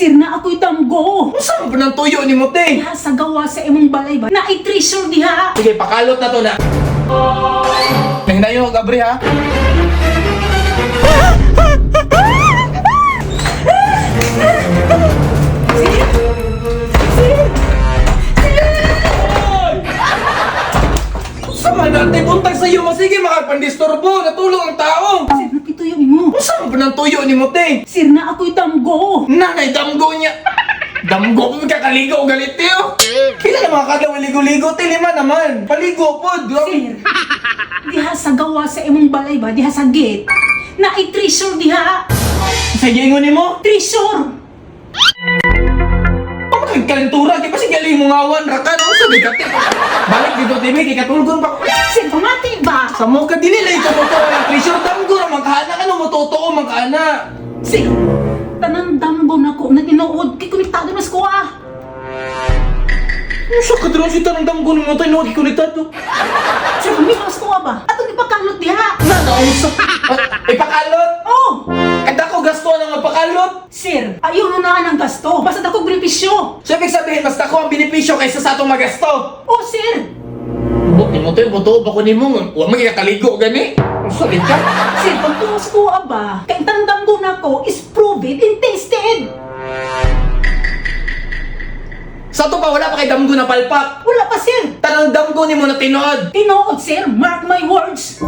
Sir, na ako'y damgo. Unsa man nang tuyo ni mo, te? Diha sa gawa sa imong balay ba? Naay treasure diha. Sige, pakalot na to na. Nahinayon, Gabri, ha? Unsa man natin buntag sa iyo, masige makapandisturbo, natulog ang tao. Sir, napituyo nimo. Unsa man nang tuyo ni mo, te? Sir, na ako'y damgo. Nanay, damgo niya. Damgo ko kakaligo galit tiyo. Kila na mga kagaw ligo-ligo, te, lima naman. Paligo po. Sir, diha sa gawa sa imong balay ba? Diha sa gate. Naay treasure diha. Sa gingon nimo? Treasure. Pag kalentura, di ba sige galing mo ngawan, raka, no? Sa bigat, eh. Balik dito, TV, kay katulgon pa. Sir, pamati ba? Sa mo ka, dili lang ikaw totoo ng treasure, damgo ra man kaana, ano mo totoo man kaana. Sir, tanang damgo nako na tinuod kay konektado mas ko ah. Ano sa kadron si tanang damgo nimo tayo, no, konektado. Sir, kami mas ko ba? Atong ipakalot diha. Na, nausa. Ipakalot. Oh, Kada ko gasto ang ipakalot. sir, ayaw na na ang gasto. Basta dako benepisyo. So, ibig sabihin, mas dako ang benepisyo kaysa sa atong magasto. Oh, sir. Buk, nimo tayo, buto ba ko nimo? Wa man kakaligo gani. Sorry ka. Sir, pag tuwas ko ba, kay tanang damgo nako is proven and tested. Sa ato pa, wala pa kay damgo na palpak. Wala pa, sir. Tanang damgo nimo na tinuod. Tinuod, sir. Mark my words.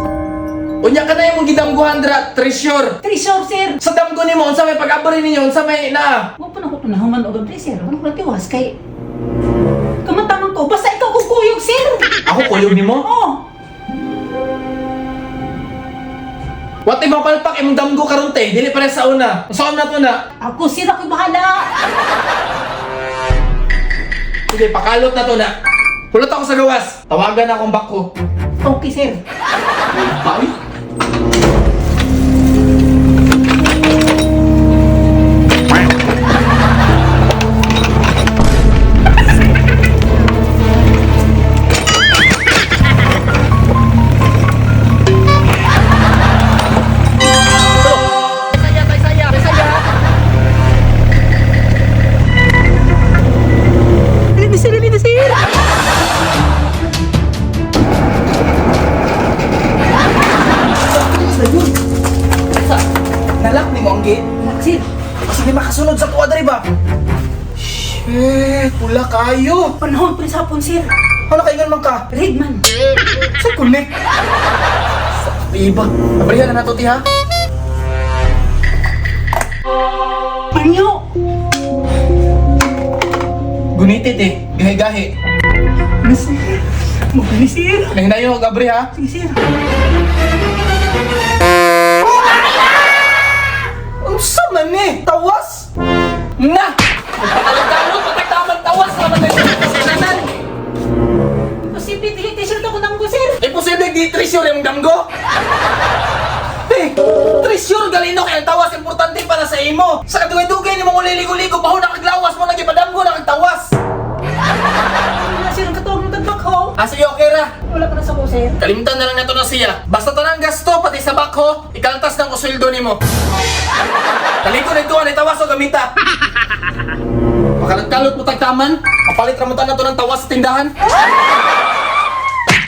Unya ka na yung gidamguhan dra, treasure. Treasure, sir. Sa damgo nimo unsa may pag-abri ninyo, unsa may naa. Wa pa na ko panahuman og abri, sir. Wala ko natiwas kay kamantaman ko. Basta ikaw kong kuyog, sir. Ako kuyog nimo. Oh, What imong palpak imong damgo karon te, dili pare sa una. Unsa na to na? ako, sir. Ako'y bahala. Sige, pakalot na to na. Pulot ako sa gawas. Tawagan akong bako. Okay, sir. Pawi. Dili, sir. Dili, sir. Nalak nimo ang gate. Sir, Kasi di makasunod sa tuwa diri ba? Shit, pula kayo. panahon pa rin sa hapon, sir. Ano kaingon man ka? Redman. Sa kulit. Sa iba. Abrihan na nato ti ha. Panyo. Gunitit eh. Gahi-gahi. Ano, sir? Magdali, sir. Nahinayon og abri ha. Sige, sir. Unsa man ni? Tawas? Na! Pagkalot, patagtaman tawas naman tayo sa kasananan. Imposible, dili, treasure ako damgo, sir. Imposible di treasure yung damgo. Eh, treasure galino kay ang tawas importante para sa imo. Sa kadugay-dugay nimo uliligo-ligo baho na kaglawas mo nagipadamgo na kagtawas. Wala, sir. Ang katawag ng tagbak, ho. Ah, sige, okay ra. Wala pa na sa ko, sir. Kalimtan na lang nato na siya. Basta tanang gasto pati sa bakho, ikaltas ng usweldo nimo. Kaliko na ito, anay tawas o gamita. Pakalot-kalot mo tagtaman, kapalit ra mo tanan to ng tawas sa tindahan.